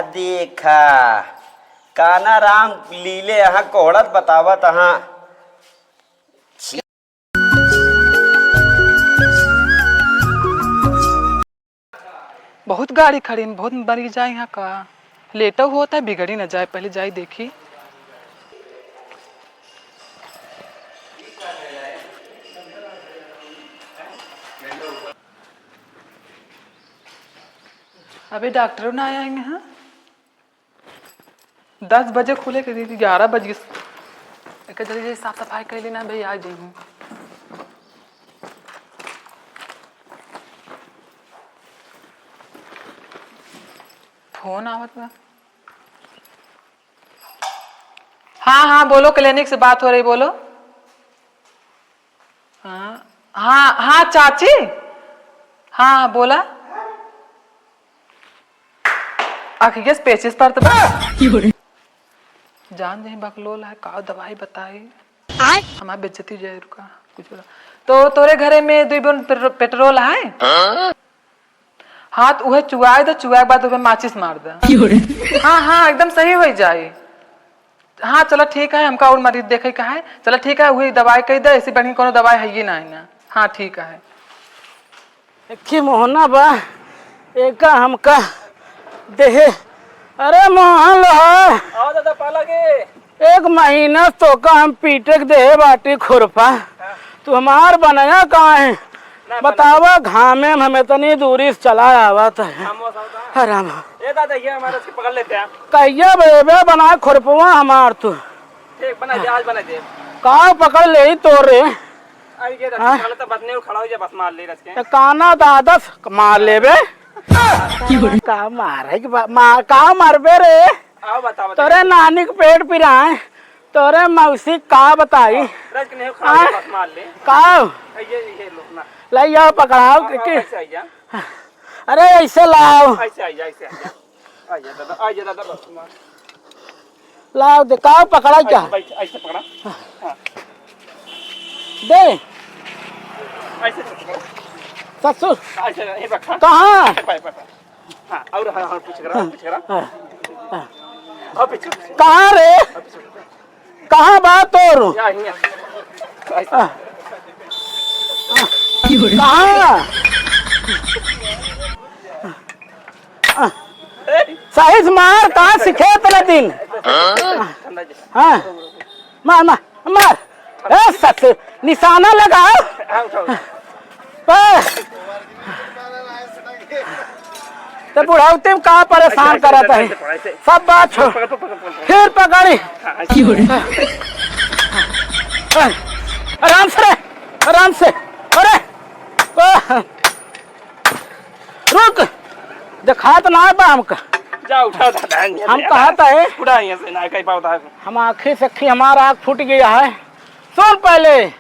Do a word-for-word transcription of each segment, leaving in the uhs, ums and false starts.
देखा, काना राम लीले यहाँ कोहड़त बतावत हाँ। बहुत गाड़ी खड़ी, बहुत मरीज आए यहाँ का। लेटो होता है, बिगड़ी न जाए, पहले जाई देखी। अबे डॉक्टरों ना आया है यहाँ। दस बजे खुले के दीदी, ग्यारह बज गए। एक जल्दी जल्दी साफ सफाई कर लेना भाई, आ जाऊँ। फोन आवत बा। हाँ, हाँ, बोलो, क्लिनिक से बात हो रही, बोलो। हाँ, हाँ, हाँ, चाची। हाँ, हाँ, बोला। आँखिया से पेचिस परत बा। जान जाई बकलोल है, का दवाई बताई? आय। हमार बेइज्जती जाए, रुका, कुछ बोला। तो तोरे घरे में दुई बोन पेट्रो-, पेट्रोल है? हाँ, तो उहे चुआए दो, चुआए के बाद उहे माचिस मार दे। हाँ, हाँ, एकदम सही हो जाई। हाँ, चला ठीक है, हमका और मरीज देखे का है। चला ठीक है, उहे दवाई कही दे, ऐसी बढ़िया कोनो दवाई है ही ना, है ना। हाँ, ठीक है। एक ही मोहना बा, एका हमका देहे। अरे मोहन लो है। आओ दादा, पाला के। एक महीना से तोका हम पीटे के देहे बाटी खुरपा। हाँ। तू हमार बनया कहाँ है? ना, बतावा, घामे में हम इतनी दूरी से चला आवत है। हम वो सब था। अरे राम। ए दादा, ये हमारे से पकड़ लेते हैं। कहिया बेबे बनाए खुरपवा हमार तू। ठीक, बना दे, आज बना दे। का पकड़ ले ही तोरे? अरे ये रख, हाँ? पकड़ ले तो बस नहीं, खड़ा हो जा, बस मार ले रच के। तो काना दादस मार लेबे। का मारे के बा-, मार, का मारबे रे? आओ, बताओ, बताओ। तोरे नानी के पेट पिराए, तोरे मौसी का बताई? रच के नहीं, खड़ा हो जा, हाँ? बस मार ले। का? ये, ये लो ना। ले आओ, पकड़ाओ, हाँ, के, हाँ, के? ऐसे आ जा। अरे, ऐसे लाओ। ऐसे आ जा, ऐसे आ जा। आ जा दादा, आ जा दादा, बस मार। लाओ, दे, का पकड़ा क्या? ऐसे, ऐसे, ऐसे पकड़ा। हाँ। दे। ऐसे, ऐसे पकड़ा। ससुर। ऐसे, ये रखा। कहाँ? ऐसे, ऐसे, ऐसे। हाँ, और, हाँ, हाँ, पीछे करा, हाँ, पीछे करा। हाँ, हाँ। और पीछे, पीछे। कहाँ रे? और पीछे। कहाँ बा तोर? या, हियाँ। ऐसे। हाँ। कहाँ? सही से मार, कहाँ सीखे इतना दिन? हाँ? मार, मार, मार। ए, सस, निशाना लगाओ। ए, तो बुढ़ौती में का परेशान करत है? सब बात छोड़। फिर पकड़ी। आराम से रे, आराम से। अरे, ओ। रुक, देखात ना बा हमका। जा उठा दादा, यहाँ हम से कहत है। उठा यहाँ से, ना कहीं पावता है। हम आँखी से अखी, हमार आँख फूट गया है। सुन पहले,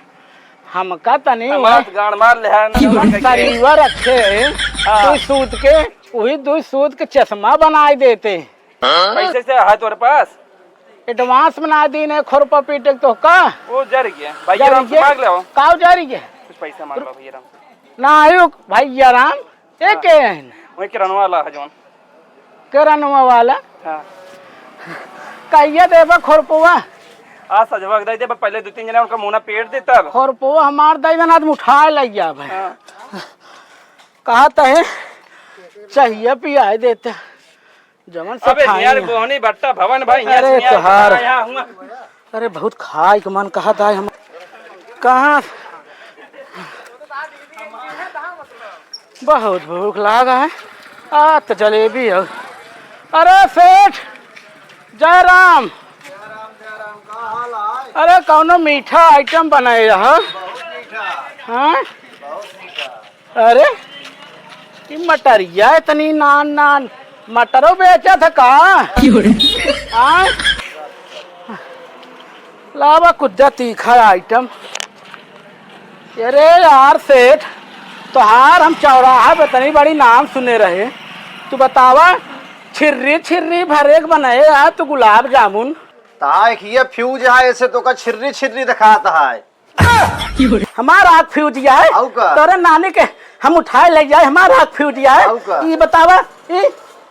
हमका तनी हमार वह गाड़ मार ले है, ना, ना, कहीं सरीवा रखे, हाँ। दुई सूत के, वही दुई सूत के चश्मा बनाए देते। पैसे से है तोरे पास? एडवांस बना दी ने, खो रुपया पीटे के तो का? वो जर गया। भैया जर राम से गया? मांग ले हो। का जर गया? कुछ पैसा मांग लो भैया राम से। ना आयो भैया राम, ए हाँ। के है? वही किरणवा वाला है जौन। किरणवा वाला? हाँ। कहिया देबा खो रुपया? आ सजवा के दे दे, पहले दो तीन जना उनका मुंह ना पेट दे तब। खो रुपया हमार दे देना, आदमी उठाए लग गया भाई। हाँ। कहत है, चाहिए पियाए देते। जवन से अबे खाई नियर है। बोहनी बट्टा भवन भाई, यहाँ अरे से नियर तोहार। बट्टा यहाँ हुआ। अरे बहुत खाए के मन कहत है हम। कहाँ? बहुत भूख लाग है। आ तो जलेबी है। अरे सेठ, जय राम। अरे कौनो मीठा आइटम बनाए रहा। हाँ? अरे, ई मटरिया इतनी नान नान, मटरो बेचत है का? क्यों रे? हाँ? लावा कुछ तीखा आइटम। अरे यार सेठ, तोहार हम चौराहा पे इतनी बड़ी नाम सुने रहे। तू बतावा, छिर्री छिर्री भरे के बनाए यार तू गुलाब जामुन। ता एक ये फ्यूज है, ऐसे तो का छिर्री छिर्री दिखाता है। हमार आँख फ्यूज गया है। आऊ का? तोरे नानी के हम उठाए ले जाए, हमार आँख फ्यूज गया है। आऊ का? ई बतावा, ई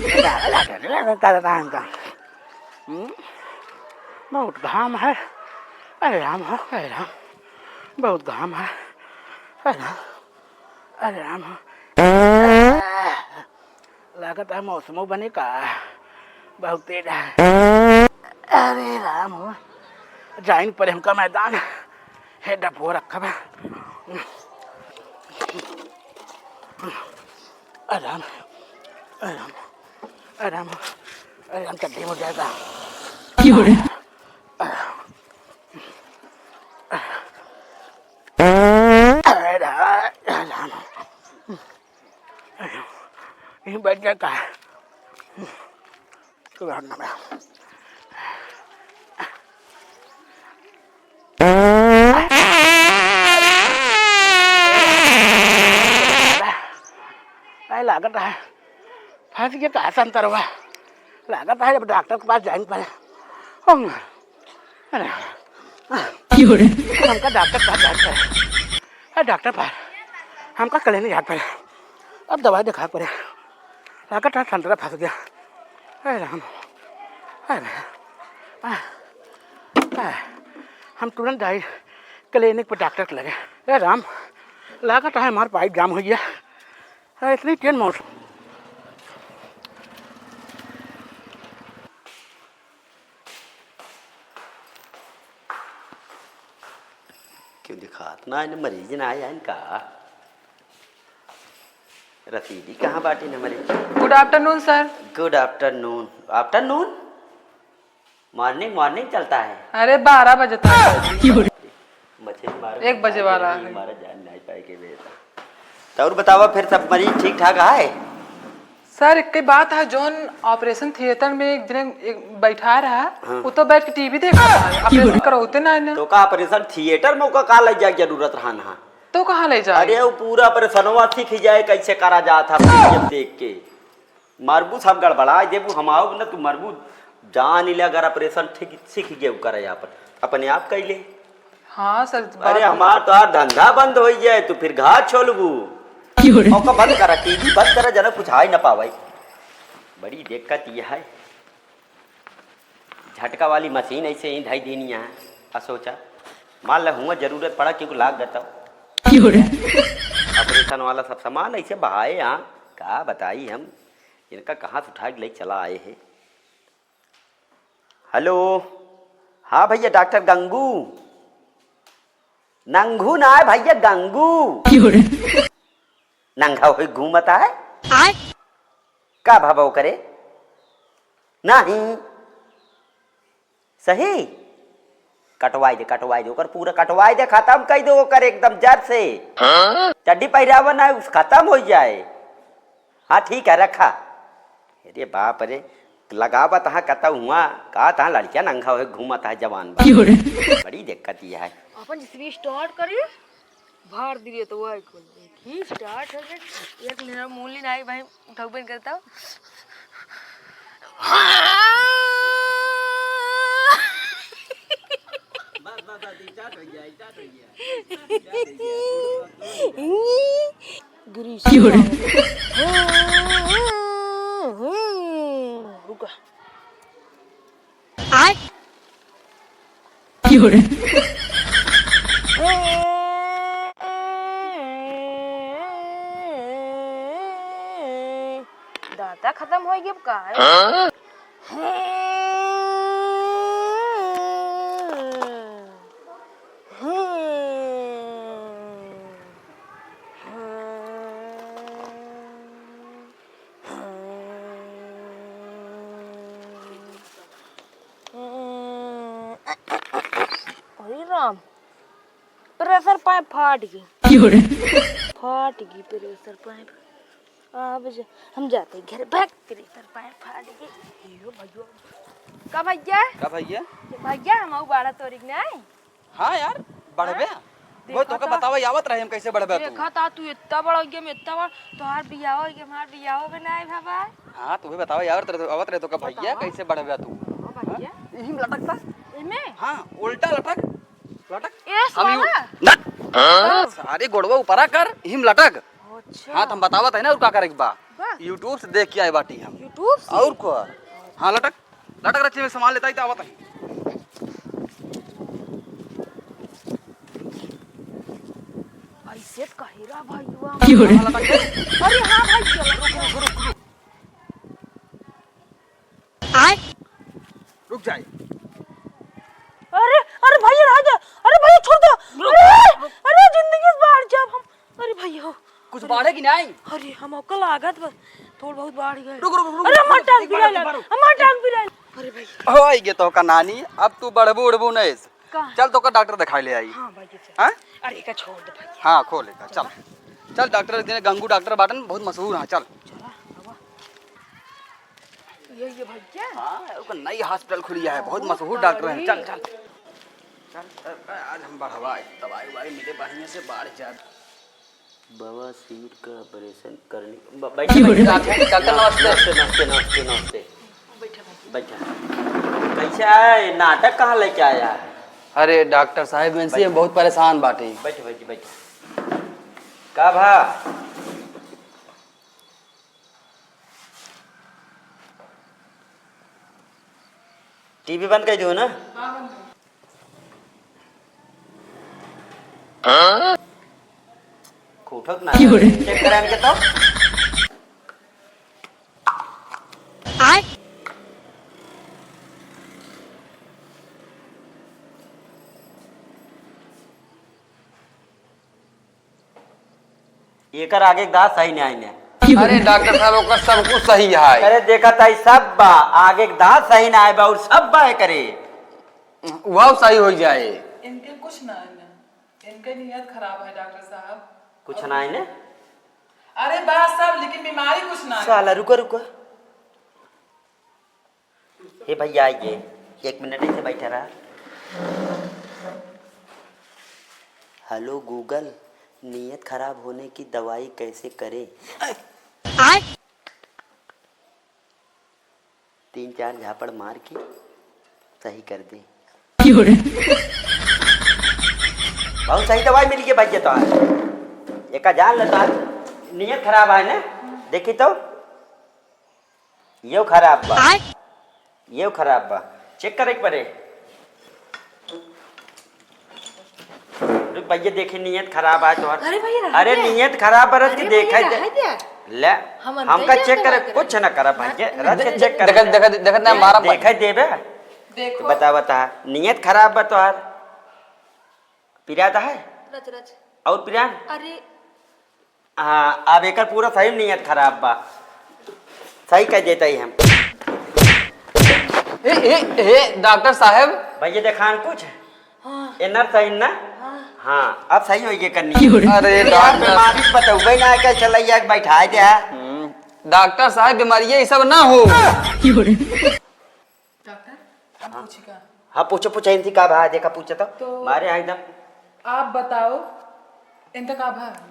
लगा, लगा, लगा, लगा, लगा। हम्म, बहुत घाम है। अरे राम हो, अरे राम, बहुत घाम है। अरे राम, अरे राम हो। लागत है मौसमो बने का, बहुत तेज है। अरे राम हो, जाइन परे हमका मैदान, हे डफो रखा बा। अरे राम, अरे राम, अरे राम, अरे राम, चड्डी में जाएगा। क्यों रे? अरे राम, अरे राम। ये बच जाता है। तो यार ना मैं। अरे लागत है, फंस गया का संतरवा। लागत है, अब डॉक्टर के पास जाइन पड़े। हम, अरे, हमका डॉक्टर के पास जाइन पड़े। अरे डॉक्टर पास, हमका क्लिनिक जाए पड़े, अब दवाई दिखाए पड़े। लागत है संतरा फंस गया। अरे राम, अरे, आ, आ, हम तुरंत जाई क्लिनिक पर डॉक्टर के लगे। अरे राम, लागत है हमार पाइप जाम हो गया। आ, इतनी तेज मौसम। क्यों दिखात ना है, मरीज ना आया इनका? रसीदी कहाँ बाटी न मरीज? Good afternoon, sir। Good afternoon। Afternoon? Morning, morning चलता है। अरे, बारह बजे तक। मछली मारो, एक बजे वाला है। मारा जान नहीं पाए के बेटा। तो और बतावा, फिर सब मरीज ठीक ठाक आए? Sir, एक ही बात है, जौन operation theatre में एक दिन एक बैठा रहा, हाँ। वो तो बैठ के टीवी देखा रहा है, operation करौते ना है ना। तो का operation theatre में ओका का लग जाए जरूरत रहा ना? तो कहाँ ले जाए? अरे, वो पूरा ऑपरेशनवा सीख जाए, कैसे करा जात है, वीडियो देख के। मरबू, सब गड़बड़ा देबू, हम आओ न, तू मरबू। जान ले, अगर ऑपरेशन ठीक सीख गए, करे अपन, अपने आप कैले। हाँ सर, अरे, बात हमार तो यार धंधा बंद हो जाए, तू फिर घात छोलबू। क्यों रे? ओका बंद करा, टीवी बंद करा, जना कुछ हाई ना पावे। बड़ी दिक्कत ये है। झटका वाली मशीन ऐसे ही धई देनी है। आ सोचा, मान ला हुआ जरूरत पड़ा, क्योंकि लाग गता। क्यों रे? ऑपरेशन वाला सब सामान ऐसे बहाए यहाँ, का बताई हम, इनका कहाँ से उठा के ले चला आए हैं। हेलो, हाँ भैया, डॉक्टर गंगू। नंगू ना है भैया, गंगू। क्यों रे? नंगा हुई घूमता है। आय? का भवा ओकरे? नहीं। सही? कटवाई दे, कटवाई दे, ओकर पूरा कटवाई दे, खतम कई दे ओकर एकदम जड़ से। हाँ? चड्डी पहिरावा ना, उस खतम हो जाए। हाँ, ठीक है, रखा। अरे बाप रे, लगावत हाँ कतौ हुआ, का तहाँ लड़किया नंगा होए घूमत है जवान बा। क्यों रे? बड़ी दिक्कत ये है। अपन जिसमें स्टार्ट करी, भार दिए तो वही खोल दे। ही स्टार्ट हो गए। एक मिनट मूली नहीं भाई, उठाउबे न करता। बस, बस, बस, स्टार्ट हो गया, स्टार्ट हो गया। ग्रीस। क्यों रे? रुका। आय। क्यों रे? दाता खतम होइ गया का? हाँ? अरे राम, प्रेशर पाइप फाट गई। क्यों रे? फाट गई प्रेशर पाइप। अब जा, हम जाते घर भाग, प्रेशर पाइप फाट गई। यो भैया। का भैया? का भैया? ये भैया, हम आऊ बाड़ा तोरिक नहीं। हाँ यार, बढ़बे। हाँ? वो देखो तोके तो। बतावे आवत रहे हम कैसे बढ़बे तू। देखा था तू इतना बड़ा हो गया, मैं इतना बड़ा, तोहार बियाह हो गया, हमार बियाह हो गया नहीं बाबा। हाँ, तू भी बतावे आवत रहे, आवत रहे तोके भैया बतावा। कैसे बढ़बे तू। हाँ, भैया। हाँ? यही में लटकता। इमे? हाँ, उल्टा लटक, लटक। ए, हम यू-, साला। नट। हाँ। सारे गोड़वा ऊपरा कर, यही में लटक। अच्छा। हाँ, तो हम बतावत है ना, और का करे के बा? बा। YouTube से देख के आए बाटी हम। YouTube से? और को? हाँ, लटक। लटक रखे में सामान लेता ही तो आवत है। ऐसे कहे रहा भाई हुआ। क्यों रे? हाँ, लटक। अरे हाँ भाई, चलो, रुक, रुक, रुक, रुक। आय। रुक जाए। अरे, अरे भैया, रह जा। अरे भैया, छोड़ दो। रुक, अरे, रुक। अरे, जिंदगी से बाहर जाब हम। अरे भैया। कुछ अरे, बाढ़े कि नहीं? अरे, हम ओकर लागत बस थोड़ बहुत बाढ़ गए। रुक, रुक, रुक, अरे, रुक, हमार रुक, टांग एक बार पिराइल, रुक, एक बार रुक। हमार टांग पिराइल। अरे भैया। हो, आई गे तो का नानी, अब तू बढ़बू उड़बू नहीं। कहाँ? चल, तो का डॉक्टर दिखाई ले आई। हाँ, भैया, चल। हाँ? अरे, एका छोड़ दे, भैया। हाँ, खोल एका, चल। चल, डॉक्टर, इतने गंगू डॉक्टर बाटन, बहुत मशहूर हैं, चल। चला, आवा। ये, ये भैया। हाँ, ओकर नई हॉस्पिटल खुली है, बहुत ओ, मशहूर डॉक्टर हैं। तारी। चल, चल। चल, अ, अ, आज हम बढ़वा, दवाई, उवाई मिले बढ़िया से, बाढ़ जात। बवासीर का ऑपरेशन करने, ब-, बैठे, बैठे, डॉक्टर, डॉक्टर, नमस्ते। नमस्ते, नमस्ते, नमस्ते, नमस्ते। बैठे, बैठे। बैठा। कैसे आए? नाटक कहाँ लेके आया है? अरे डॉक्टर साहब, इनसे बैठा। हम बहुत परेशान बाटे। बैठे, बैठे, बैठे। का भा? टीवी बंद कर दो ना। हाँ, बंद कर। हाँ? उठत ना। क्यों रे? चेक करा इनके तो। आय। एकर आगे के दांत सही नहीं आइने। अरे डॉक्टर साहब, ओकर सब कुछ सही है। अरे देखा ताई, सब बा, आगे के दांत सही ना आए बा और सब बा एकरे। वह सही हो जाए। इनके कुछ ना आइने, इनके नियत खराब है डॉक्टर साहब। कुछ ना आइने? अरे बा सब, लेकिन बीमारी कुछ ना आइने। साला रुको, रुको। हे भैया, आइए, एक मिनट ऐसे बैठा रहा। हेलो गूगल, नीयत खराब होने की दवाई कैसे करें? तीन चार झापड़ मार के सही कर दे। बहुत सही दवाई मिल गई भैया तोहार। एका जान ले तोहार नीयत खराब है ना, देखी तो। यो खराब बा। आय। यो खराब बा। चेक करे के पड़े। रुक भैया, देखी नीयत खराब है तोहार। अरे भैया, रह अरे गया। नीयत खराब बा, रख के अरे देखा भैया, दे। रह गया। ले, हम हमका अंदर चेक जाते करे, बात कुछ करें। ना करा भैया, ना, रख के ना, चेक करे। देखा, देखा, देखा, ना मारा देखा देबे। देखो। बता, बता, नीयत खराब बा तोहार। पिरात है? रच, रच। और पिरान? अरे। हाँ, अब एकर पूरा सही नीयत खराब बा। सही कह देता ही हम। ए, ए, ए, डॉक्टर साहब। भैया देखान कुछ? हाँ। ए नर्स है ना? हाँ। हाँ, अब सही होई गई करनी। अरे यार, डॉक्टर। बीमारी बतौबे ना, कैसे लैया के बैठा दे। हम्म, डॉक्टर साहब, बीमारी ये सब ना हो। डॉक्टर, हम हाँ। पूछी का? हाँ, पूछो, पूछो, इनसे का भा, देखा, पूछो तो। तो मारे यहाँ एकदम। आप बताओ, इनका का भा है?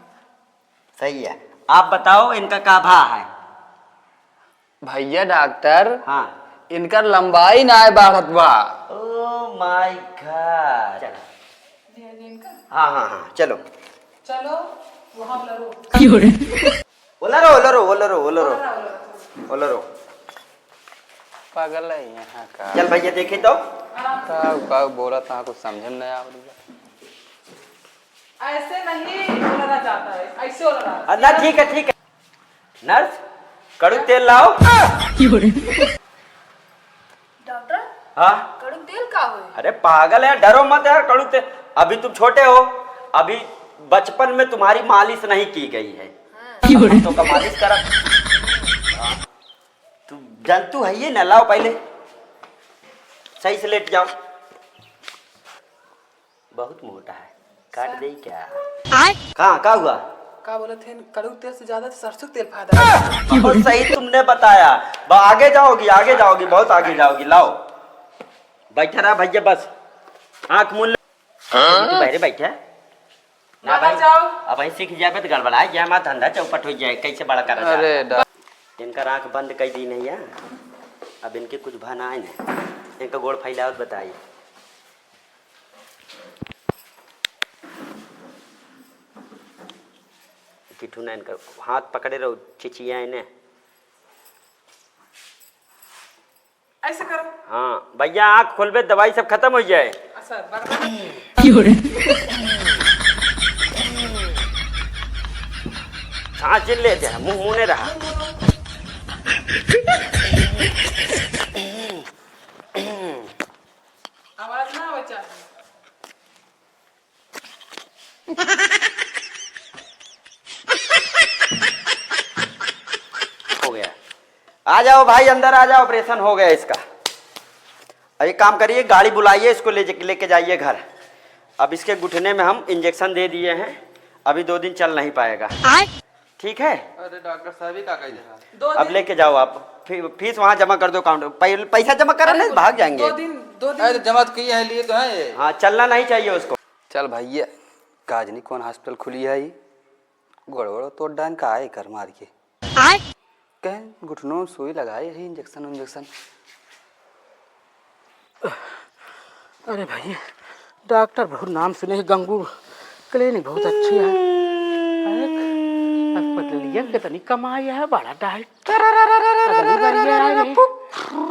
सही है, आप बताओ, इनका का भा है? भैया डॉक्टर, हाँ। इनकर लंबाई ना बढ़त बा। Oh my God। चलो। ये, ये इनका? हाँ, हाँ, हाँ, चलो। चलो, वहाँ लड़ो। ओला रो, ओला रो, ओला रो, ओला रो। ओला रो, ओला रो। ओला रो। पागल है यहाँ का। चल भैया, देखी तो। का, का बोलत है, कुछ समझे में नहीं आवत बा। ऐसे नहीं उलरा जाता है, ऐसे उलरा। आ, ना, ठीक है, ठीक है। नर्स, कड़ू तेल लाओ। डॉक्टर, हाँ? कड़ू तेल का होई? अरे पागल है, डरो मत यार, कड़ू तेल। अभी तुम छोटे हो, अभी बचपन में तुम्हारी मालिश नहीं की गई है। हाँ। अब हम तो का मालिश करा। हाँ। तू जंतु है ये ना, लाओ पहले सही से लेट जाओ। बहुत मोटा है, काट सर। दे क्या? आय। कहाँ, का हुआ? का बोलत हैं, कड़ू तेल से ज्यादा सरसों के तेल फायदा है। बहुत सही तुमने बताया। ब-, आगे जाओगी, आगे जाओगी, बहुत आगे जाओगी। लाओ, बैठा रहा भैया, बस आँख मूंद ले। हाँ? तू बहरे बैठा। ना बाबा भाई, जाओ। अब ऐसे सीख जाबे तो गड़बड़ाए जाए, हमारा धंधा चौपट हो जाए, कैसे बड़ा करा जाए? अरे डा- इनका आँख बंद कर दी नहीं है, अब इनके कुछ भा ना आए ना, इनका गोड़ फैलावत बताई। किठू ना इनका हाथ पकड़े रहो, चिचिया इन्हें। ऐसे करो। हाँ, भैया, आँख खोलबे, दवाई सब खत्म हो जाए। अच्छा, बर्तन। सांस ले दे, मुंह मुने रहा। आवाज ना आवे चाहिए। हो गया। आ जाओ भाई, अंदर आ जाओ, ऑपरेशन हो गया इसका। अब एक काम करिए, गाड़ी बुलाइए, इसको ले, लेके जाइए घर। अब इसके घुटने में हम इंजेक्शन दे दिए हैं, अभी दो दिन चल नहीं पाएगा। आय। ठीक है? अरे डॉक्टर साहब, ये का कह देहा? दो अब दिन। लेके जाओ आप, फी-, फीस वहाँ जमा कर दो काउंटर, पै-, पैसा जमा कर अरे, नहीं, भाग जाएंगे। दो दिन, दो दिन। अरे जमा तो किए हैं, लिए तो हैं ये। हाँ, चलना नहीं चाहिए उसको। चल भैया, काजनी कौन हॉस्पिटल खुली है ये? गोड़ वोड़ तोड़ डान का आए कर मार के। आय। कहें घुटनों में सुई लगाए रही, इंजेक्शन उंजेक्शन। अरे भैया, डॉक्टर बहुत नाम सुने हैं, गंगू क्लिनिक बहुत अच्छी है। अरे, अब पतलिया कितनी कमाई है, बड़ा टाइट। अगली बार ये आए,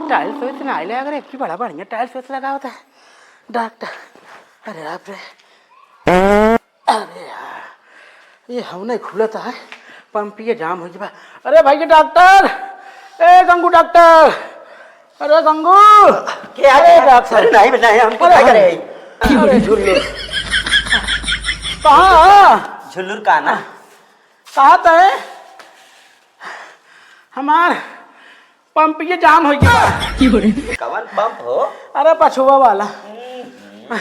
टाइल्स वाइल्स ना आए ले, अगर एक ही बड़ा बढ़िया टाइल्स वाइल्स लगा होता है डॉक्टर। अरे बाप रे। अरे यार, ये हऊ नहीं खुलत है, पंपिए जाम हो गया। अरे भैया डॉक्टर, ए गंगू डॉक्टर, अरे गंगू, क्या है? अरे डॉक्टर, अरे नहीं, नहीं, हम अरे क्या करे? अरे झुल्लू, कहाँ है? झुल्लू का ना? कहाँ तो है? हमार पंप ये जाम हो गया। कवन पंप हो? अरे पछुआ वाला। हम्म।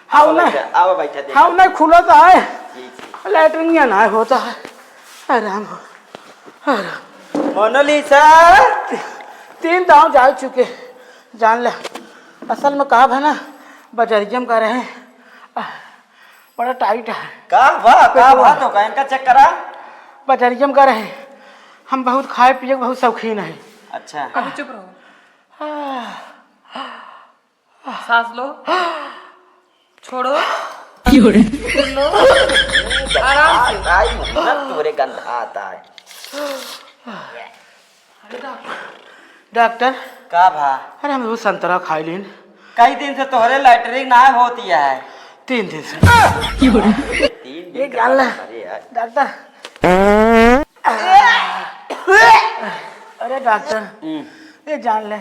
हाउ आओ ना, बैठा, आओ बैठा, देखो। हाउ ना खुलत है। जी, जी। लैट्रिन या ना होता है। आराम हो, आराम। मोनालिसा। तीन दांव जा चुके, जान ले। असल में का है ना, बजरिया में का रहे, आ, बड़ा टाइट है। का बा, का बा? तो का इनका चेक करा। बजरिया में गए रहे, हम बहुत खाए पिए के बहुत शौकीन है। अच्छा। अभी चुप रहो। आह। सांस लो, छोड़ो। क्यों रे? छोड़ लो। आराम से। आई मुन्नत तोरे गंधात आए। अरे डॉक्टर। डॉक्टर। का भा? अरे हम वो संतरा खाई लीन। कई दिन से तोहरे लैट्रिन ना होती है। तीन दिन से। तीन दिन ये का जान ले। अरे यार। डॉक्टर। अरे डॉक्टर। हम्म। ये जान ले।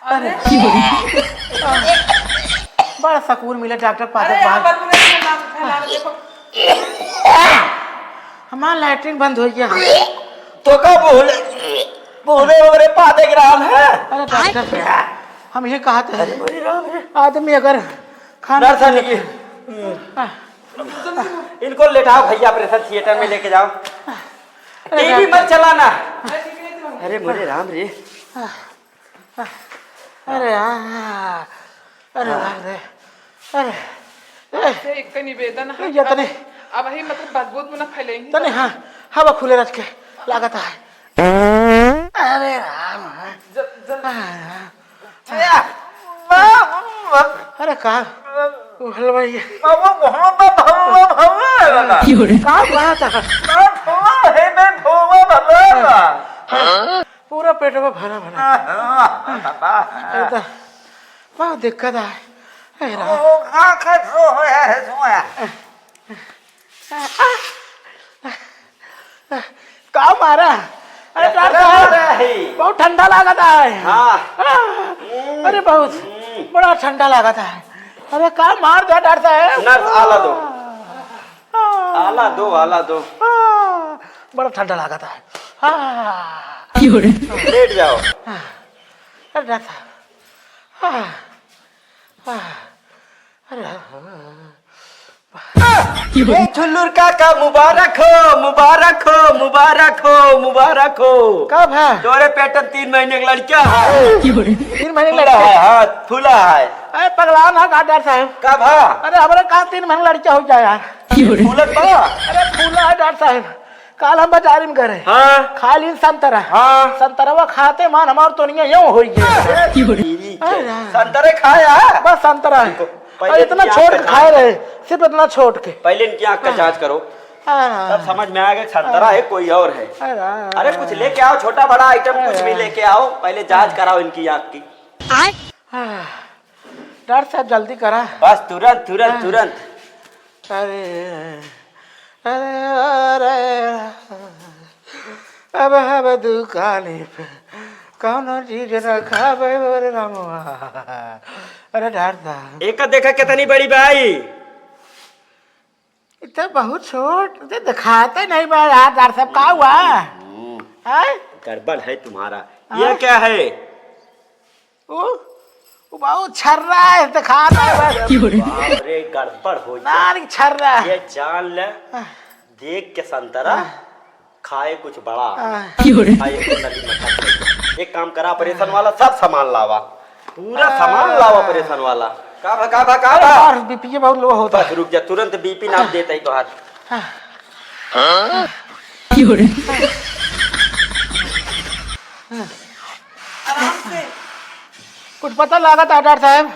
अरे। बड़ा सकून मिला डॉक्टर पादे के बाद। हमार लैट्रिन बंद होइ गया। तो का बोले, बोले हमरे पादे के राम है। अरे डॉक्टर, हम ये कहते हैं, अरे मेरे राम है। आदमी अगर खाना नर्स आने की। हाँ। इनको लेटाओ भैया, ऑपरेशन थिएटर में लेके जाओ। अरे टीवी डॉक्टर। मत चलाना। अरे मोरे राम रे। अरे हाँ, अरे राम रे। अरे, ए, आपसे एक निवेदन है, ये तने। अब, अब ही मतलब बदबू में ना फैलेंगी। तने हाँ, हवा खुले रख के लागत है। अरे राम। जल-, जल-, हाँ, हाँ। अरे का? ओ हलवाई। बाबा, बाबा, बाबा, बाबा। का बात है? बाबा, हे बे, बाबा, बाबा। पूरा पेटवा भरा भरा। हाँ, हाँ, बाबा। अरे तो बहुत दिक्कत है। अरे राम। ओ, का, का, सो होया है, सो होया। का मारा? अरे अरे डॉक्टर साहब, मारा है। बहुत ठंडा लागत है। हाँ। हम्म। अरे बहुत हम्म। बड़ा ठंडा लागत है। अरे का मार दिया डॉक्टर साहब? नर्स, आला दो। हाँ। आला दो, आला दो। हाँ। बड़ा ठंडा लागत है। हाँ। लेट जाओ। हाँ। अरे डॉक्टर साहब। हाँ। हाँ। अरे हाँ। ए झुल्लुर काका, मुबारक हो, मुबारक हो, मुबारक हो, मुबारक हो। का भा? तोरे पेट में तीन महीने का लड़का है। तीन महीने का फूला लड़का? है, हाँ, फूला है। अरे पगला ना का डॉक्टर साहब? का भा? अरे हमरे का तीन महीने लड़का हो जाए यार। फूलत बा? अरे फूला है डॉक्टर साहब। काल हम बाजारी में गए रहे। हाँ। खा लीन संतरा। हाँ। संतरवा खाते मान हमार तोनिया यूं होइ गया। अरे। संतरे खाया? बस संतरा है। पहले और इतना इनकी आँख छोट का खाए जाँच। रहे, सिर्फ इतना छोट के। पहले इनकी आँख का हाँ। जाँच करो। हाँ। तब समझ में आएगा संतरा हाँ। है कोई और है। अरे। अरे कुछ लेके आओ, छोटा बड़ा आइटम कुछ भी हाँ। लेके आओ, पहले जाँच कराओ इनकी आँख की। हाँ। डॉक्टर साहब जल्दी करा। बस तुरंत, तुरंत, हाँ। तुरंत। अरे, अरे, अरे, अब हम दुकानी पे कौनो चीज न खाबे, अरे रामवा। अरे डॉक्टर साहब। एका देखा कितनी बड़ी भाई। इ तो बहुत छोट, इ तो दिखाते नहीं बा यार, डॉक्टर साहब, का हुआ? हम्म। हैं? गड़बड़ है तुम्हारा। हाँ? ये क्या है? वो, वो बहुत छर्रा है, दिखाता है बस। बाप रे, गड़बड़ हो गया। नारी छर्रा। ये जान ले, हाँ। देख के संतरा, हाँ। खाए कुछ बड़ा। हाँ। खाए कुछ नली मक्खन। एक काम करा, ऑपरेशन वाला सब सामान लावा, पूरा हाँ। सामान लावा ऑपरेशन वाला। का भा, का भा, का भा? यार, बीपी बहुत लो होता बस है। रुक जा, तुरंत बीपी नाप देता ही तोहार। हाँ। हाँ। आराम से। कुछ पता लागत है डॉक्टर साहब?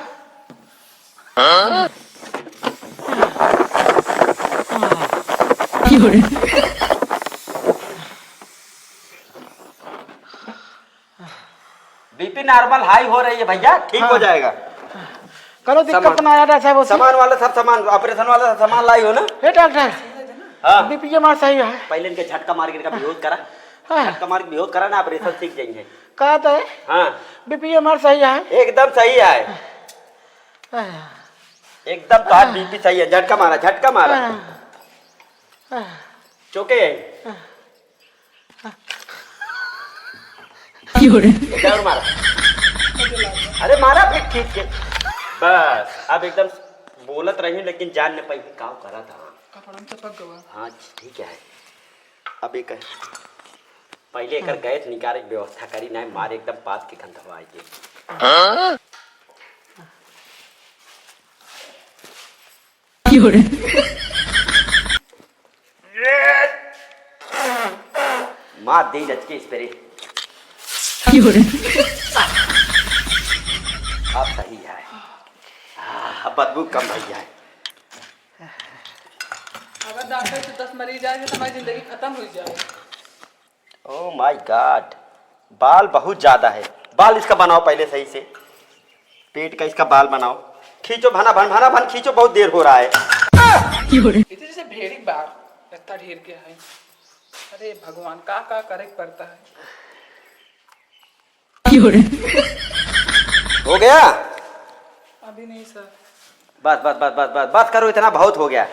बीपी नॉर्मल हाई हो रही है भैया, ठीक हो हाँ। जाएगा। करो दिक्कत सामान, ना आया डॉक्टर साहब, उसमें। सामान वाला सब सामान, ऑपरेशन वाला सब सामान लाई हो ना? हे डॉक्टर, हाँ। बीपी हमारा सही है। पहले इनके झटका मार के इनका बेहोश करा। हाँ। झटका मार के बेहोश करा ना, ऑपरेशन सीख जाएंगे। कहा तो है? हाँ। बीपी हमारा सही है। एकदम सही है। हाँ। एकदम तो आज बीपी सही है। झटका मारा, झटका मारा। हाँ। हाँ। चौके है। हाँ। क्यों रे? एक और मारा। अरे मारा फिर ठीक है। बस, अब एकदम बोलत रही, लेकिन जान न पाई, काव करा था। कपड़ा में चपक गवा। हाँ, ठीक है। अब एक पहले एकर हम्म। गैस निकाले के व्यवस्था करी, नहीं मारे एकदम पाद के गंधवा आई के। मार दे जच के स्प्रे। अब सही है। आह, बदबू कम भई है। अगर डॉक्टर से दस मरीज आए तो हमारी जिंदगी खत्म हो जाए। Oh my God, बाल बहुत ज्यादा है। बाल इसका बनाओ पहले सही से, पेट का इसका बाल बनाओ। खींचो भना भन, भना भन खींचो, बहुत देर हो रहा है। इतने जैसे भेड़ी बाल इतना ढेर गया है। अरे भगवान, का का करे के पड़ता है। हो गया? अभी नहीं सर। बस, बस, बस, बस, बस, बस करो, इतना बहुत हो गया।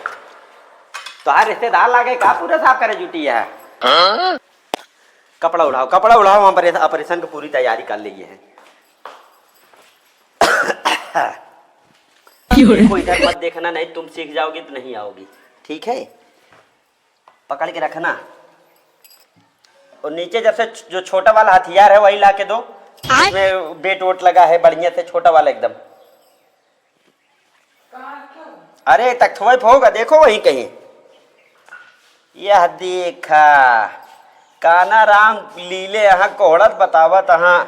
तोहार रिश्तेदार लागे का पूरा साफ करे जुटी है? कपड़ा उढ़ाओ, कपड़ा उढ़ाओ, हम ऑपरे-, ऑपरेशन की पूरी तैयारी कर लिए हैं। देखो, इधर मत देखना, नहीं तुम सीख जाओगी तो नहीं आओगी, ठीक है? पकड़ के रखना। और नीचे जब से जो छोटा वाला हथियार है वही ला के दो। आय। इसमें बेट वोट लगा है बढ़िया से, छोटा वाला एकदम। अरे तख्तवे पे होगा, देखो वहीं कहीं। यह देखा, काना राम लीले यहाँ कोहड़त बतावत हाँ।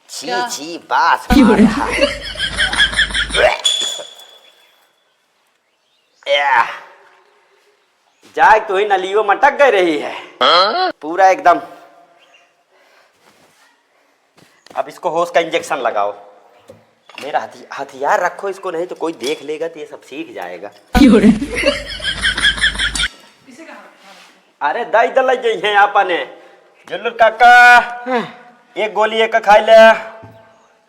छी, क्या? छी, बास मार रहा है। या। जाए तो ही नलियो मटक गए रही है। हाँ? पूरा एकदम। अब इसको होश का इंजेक्शन लगाओ। मेरा हथि-, हथियार रखो इसको, नहीं तो कोई देख लेगा तो ये सब सीख जाएगा। क्यों रे? अरे दई दे लग गई है आपने। जुल्लू काका, हाँ। एक गोली एक खाई ले।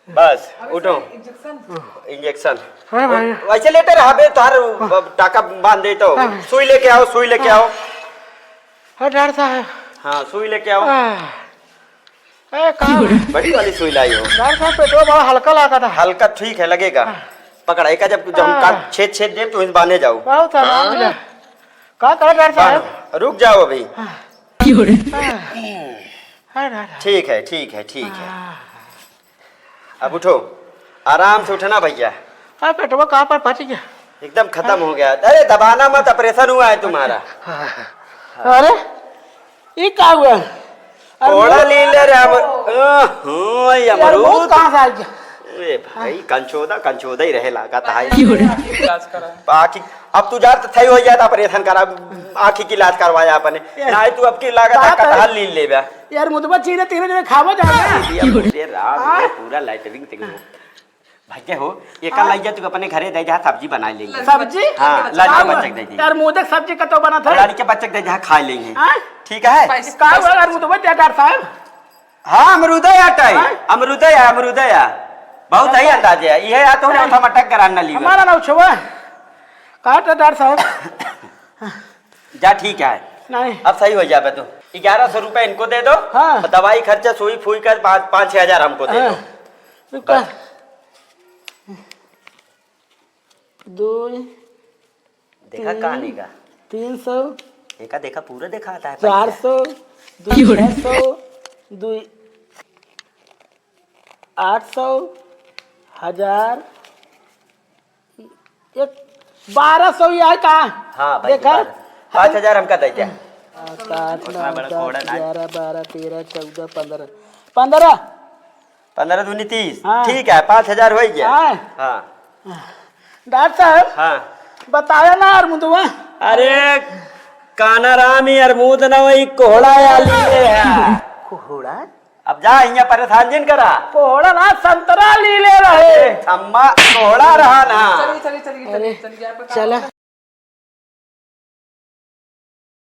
बस, अबे उठो। सर, इंजेक्शन। इंजेक्शन। हाँ भाई। वैसे लेटे रहा बे, तोहार टाका बांध दे तो। हाँ। सुई लेके आओ, सुई लेके आओ। हाँ, डॉक्टर साहब। हाँ, सुई लेके आओ। हाँ। ए, का? बड़ी वाली सुई लाई हो। डॉक्टर साहब, पेटवा बड़ा हल्का लागा था। हल्का ठीक है, लगेगा। हाँ। पकड़ा, एका जब, जब हम हाँ। काट छेद, छेद देब, तो इस बांधे जाओ। बहुत आराम मिला। का करा डॉक्टर साहब? बांधो, रुक जाओ अभी। हाँ। हाँ। हाँ, हाँ, हाँ। ठीक है, ठीक है, ठीक है। हाँ। अब उठो, आराम से उठना भैया। हाँ, पेटवा कहाँ पर पच गया? एकदम खत्म हो गया। अरे दबाना मत, ऑपरेशन हुआ है तुम्हारा। हाँ। अरे, ये का हुआ? अरे कोड़ा ले ले रे हम। ओहो, ये यार, वो अमरूद। कहाँ से आ गया? ए भाई, कंचोदा, कंचोदा ही रहे लागत है। इलाज करा। बाकी अब तू जा तो सही हो जाए तो ऑपरेशन करा, आँखी की इलाज करवाया अपने। यार, नहीं तू अब की लागत है बात है। कटहल ले लेबे। यार, मुदबा चीरे तीन जने खाबो जाना। ये मुझे राम हाँ? ये पूरा लेटरिन से हो। भैया हो, ये का हाँ? लइजा तू अपने घरे दे जा, सब्जी बना लेंगे। सब्जी? हाँ, लड़के बच्चे के दे दे। यार, मुँह देख सब्जी कतो बनत है। लड़के बच्चे के दे जा, खा लेंगे। हाँ? ठीक है? पैसे, का पैसे। हुआ यार, मुदबा दे डॉक्टर साहब? हाँ, अमरूदे आटा है। हाँ? अमरूदे है, अमरूदे है। बहुत सही अंदाज है। ये या तो हाँ। मटक करान ना लीवर। हमारा ना उछवा। का डॉक्टर साहब? जा, ठीक है। नहीं। अब सही हो जाबे तू। ग्यारह सौ रुपए इनको दे दो। हाँ। और दवाई खर्चा, सुई फुई कर पाँच, पाँच छह हजार हमको दे हाँ। दो। रुका। बस। दो, देखा तीन, कहाँ नहीं का? तीन सौ। देखा, देखा, पूरा देखा आता है चार पैसा। सौ, दो छह सौ, दो आठ सौ, हजार, एक बारह सौ ही आए का? हाँ भाई, देखा? बारह। पाँच हजार हमका दे दे। सात, उतना नौ, बड़ा दस, कोड़ा ना। ग्यारह, बारह, तेरह, चौदह, पन्द्रह। पन्द्रह। पन्द्रह दूनी तीस। हाँ। ठीक है, पाँच हजार हो गया। हाँ। हाँ। डॉक्टर साहब, हाँ। बताया ना अरमुदवा। अरे, कानाराम ही अरमुद ना, वही कोहड़ा या लिए है। कोहड़ा? अब जा, हियाँ परेशान जिन करा। कोहड़ा ना, संतरा ली ले रहे। अरे, अम्मा, कोहड़ा रहा ना। चलिए, चलिए, चलिए, अरे, चलिए, चलिए, आपका काम चला।